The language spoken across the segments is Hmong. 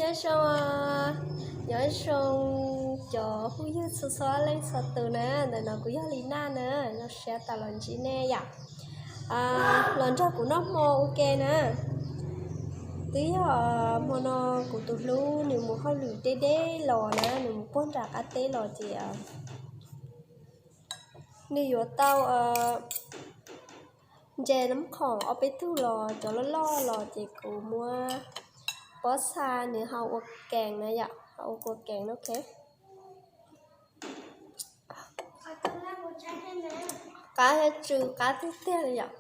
Nyob zoo, nyob zoo cov phooj ywg txhua txhua leej txhua tus na, ntawm no kuv yog Li Naj na, zoo siab tau los ntsib nej yom. Los nrog kuv noj hmo ua ke na. Twb yog hmo no kuv tus hlub nws mus hauj lwm deb deb los na, nws mus puag nram qab teb los ces nws yuav tau ntses nab khoom ob peb tug los cov loj loj los ces kuv muab pob txha nws ho ua kees na yom, ho ua kua kees no, ok. Qab tsw qab tiag tiag li yom.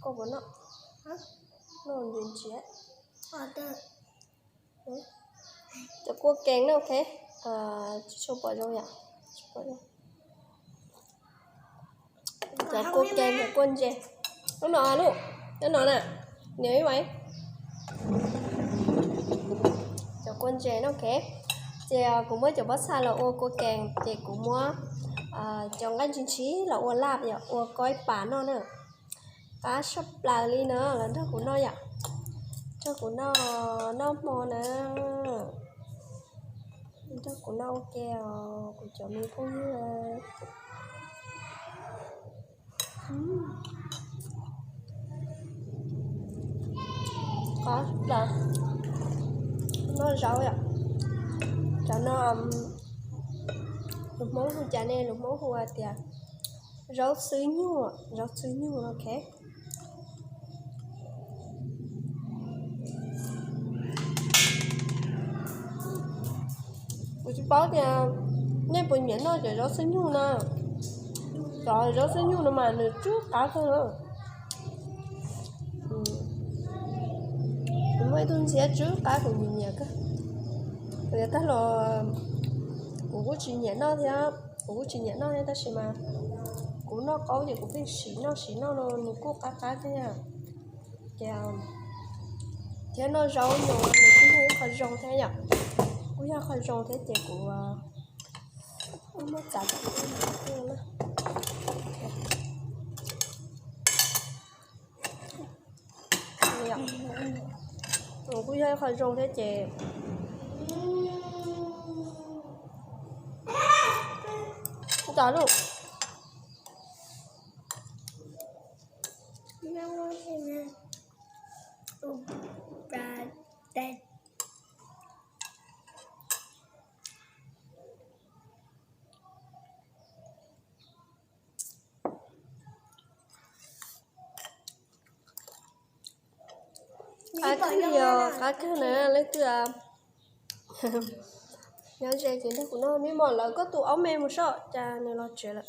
Koj puas noj? Noj ntsis ntsis. Cov kua kees na, ok. Tsis tshua pom zoo yom. Cov kua kees, cov kua ntses. Lub no, lub, lub no na, niam ib vais. Cov kua ntses na, ok. Ces kuv muab cov pob txha los ua kua kees ces kuv muab cov nqaij ntshis ntshis los ua laj yom, ua kob ib pas noj na. Qab tshaj plaws li na, los nrog kuv noj yom. Nrog kuv noj, noj hmo na. Nrog kuv noj ua ke os kuv cov me phooj ywg. Qab plaws. Noj zaub yom. Cov no lus Hmoob hu cas ne? Lus Hmoob hu tias zaub xwb nyuj, zaub xwb nyuj, ok. Kuv tsis paub tias nej puas nyiam noj cov zaub xwb nyuj na. Cov zaub xwb nyuj no mas nws tsw qab kawg. Kuv muaj ib tug ntxhiab tsw qab kuv nyiam nyiam kawg. Kuv yuav tag los kuv kuj tsis nyiam noj thiab, kuv kuj tsis nyiam noj thiab tab sis mas kuv noj qaub ces kuv pheej siv noj siv noj no nws kuj qab qab thiab. Ces thiab noj zaub no nws kuj yog ib qho zoo thiab yom, kuj yog qho zoo thiab ces kuv muab txav kuj yog ib qho zoo thiab ces tau lawm. Qab kawg li os, qab kawg na, leej twg nyob ze ces nrog kuv noj. Me mom lawv, koj tus aub me mus soj cas nws los tsev lawm.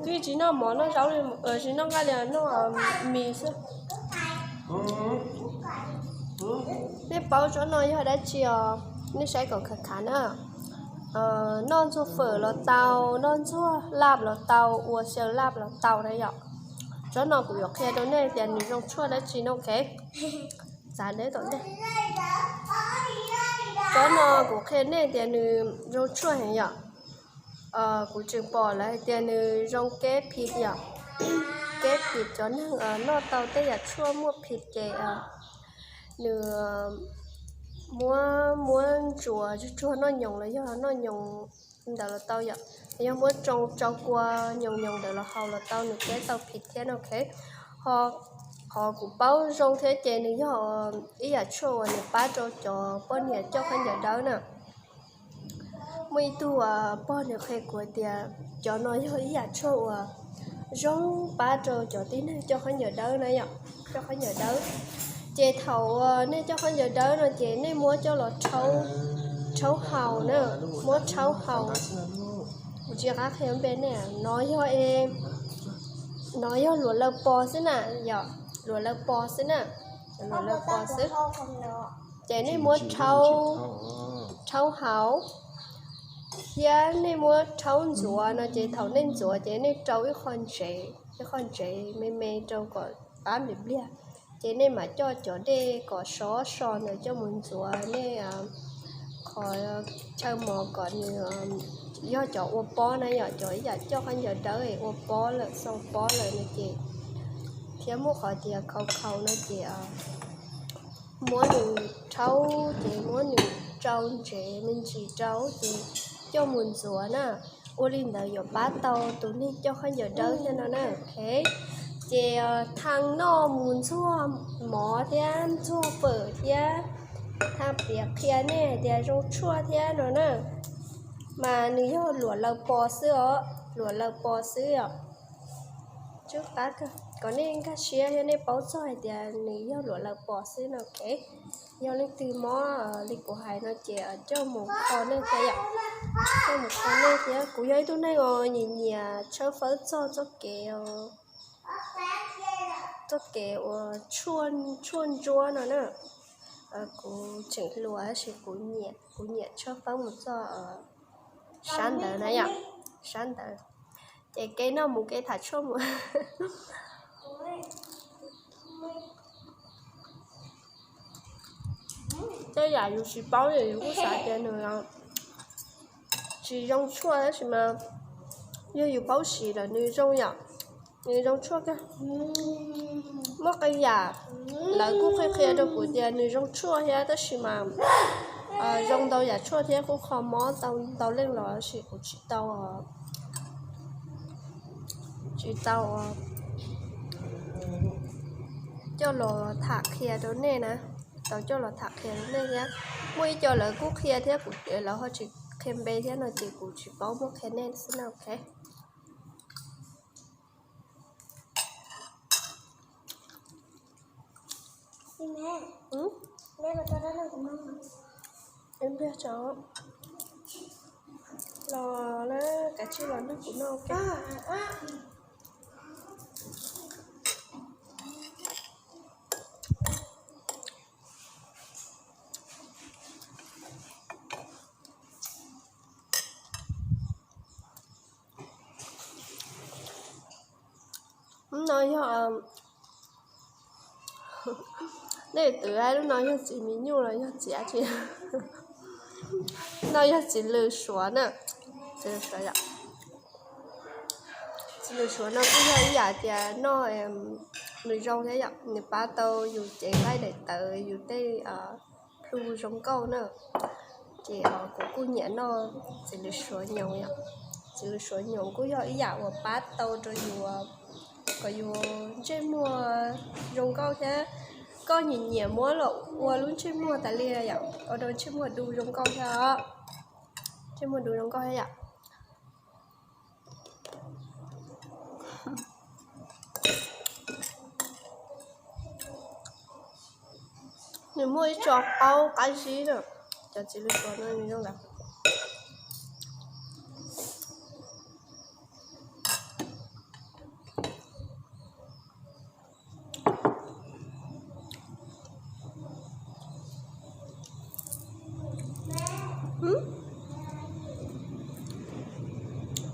Kij tsis noj mov noj zaub li, tsis noj nqaij li, noj mis xwb. Nej paub tsob no yog dab tsi os? Nej saib kom khav khav na. Noj ntxuag fawm los tau, noj ntxuag laj los tau, ua xyaw laj los tau na yom. Tsob no kuv yuav qhia rau nej tias nws zoo tshuaj dab tsi no, ok. Txav deb tom ntej. Tsob no kuv qhia nej tias nws zoo tshuaj heev yom. Kuv tseem pom lawv hais tias nws zoo keb phiv yom. Keb phiv, cov neeg noj tau tej yam tshuaj muaj phiv ces nws muab, muab ntsuas tsuag tsuag noj nyoos los yog noj nyoos ntawd los tau yom. Yog muab tsoo tsau kua nyoos nyoos ntawd los haus los tau, nws keb tau phiv thiab no, ok. Ho qhov kuv paub zoo thiab ces nws yog ib yam tshuaj uas nws pab rau cov poj niam coj khaub ncaws dawb na. Muaj ib tug pog nws qhia kuv tias cov no yog ib yam tshuaj uas zoo pab rau cov tib neeg coj khaub ncaws dawb na yom, coj khaub ncaws dawb. Ces thaum nej coj khaub ncaws dawb no ces nej muab coj los rhaub haus na, muab rhaub haus. Kuv tsis qab qhia npe nej, no yog, no yog luam laws pos xwb na, yog luam laws pos xwb na, luam laws pos xwb. Ces nej muab rhaub, rhaub haus, thiab nej muab rhaub ntxuav no ces thaum nej ntxuav ces nej rau ib qho ntsev, ib qho ntsev me me rau kom qab npliag npliag. Ces nej mam coj cov dej kom sov so ntawd coj mus ntxuav nej qhov chaw mos kom nws yog cov ua pob na yom, cov ib yam coj khaub ncaws dawb es ua pob lawm, xaus pob lawm no ces, thiab muaj qhov tias khaus khaus no ces muab nws rhaub ces muab nws tsau ntsev me ntsis rau ces coj mus ntxuav na. Ua li ntawd yuav pab tau tus neeg coj khaub ncaws dawb thiab no na. Ok, ces thaj noj mus ntxuag mov thiab ntxuag fawm thiab, thaj piav qhia nej hais tias zoo tshuaj thiab no na. Mas nws yog luam laws pos xwb os, luam laws pos xwb os. Tsw qab kawg, kom nej nkag siab thiab nej paub txog hais tias nws yog luam laws pos xwb no. Ok, yog leej twg mob li kuv hais no ces coj mus kho nej thiab yom, coj mus kho nej thiab. Kuv yog ib tug neeg uas nyiam nyiam tshawb fawb txog txoj kev, txoj kev uas tshuaj ntsuab no na. Kuv tseem hluas tab sis kuv nyiam tshawb fawb mus txog sab ntawd na yom, sab ntawd. Ces kev noj mus kev tham tshuaj mus. Tej yam yus tsis paub yus kuj xav tias nws tsis zoo tshuaj tab sis mas yog yus paub siv lawm nws zoo yom, nws zoo tshuaj kawg. Muaj qee yam lawv kuj qhia qhia rau kuv tias nws zoo tshuaj thiab tab sis mas zoo ntau yam tshuaj thiab kuj kho mob tau ntau leej los sis kuv tsis tau, tsis tau coj los tham qhia rau nej na, tau coj los tham qhia rau nej thiab. Muaj ib co lawv kuj qhia thiab kuv lawv ho tsis qhia npe thiab no ces kuv tsis paub, muab qhia nej xwb na. Ok. Los na, kav tsij los nrog kuv noj. Lub no yog, nej twv lub no yog txiv mis nyuj los yog txiv dab tsi? No yog txiv lws suav na. Txiv lws suav yom. Txiv lws suav no kuj yog ib yam tias noj nws zoo thiab yom, nws pab tau yus cev nqaij daim tawv yus tej plhu zoo nkauj na. Ces kuv kuj nyiam noj txiv lws suav nyoos yom. Txiv lws suav nyoos kuj yog ib yam uas pab tau rau yus kom yus ntsej muag zoo nkauj thiab. Koj nyiam nyiam muab los ua lub ntsej muag tas li yom, ua rau ntsej muag du zoo nkauj thiab os. Ntsej muag du zoo nkauj thiab yom. Nws muaj ib co qaub qab zib na, cov txiv lws suav no nws zoo ntawd.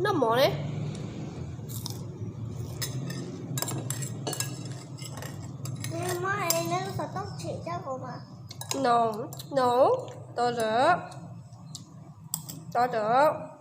Noj mov ne. No, no, tos rawm, tos rawm.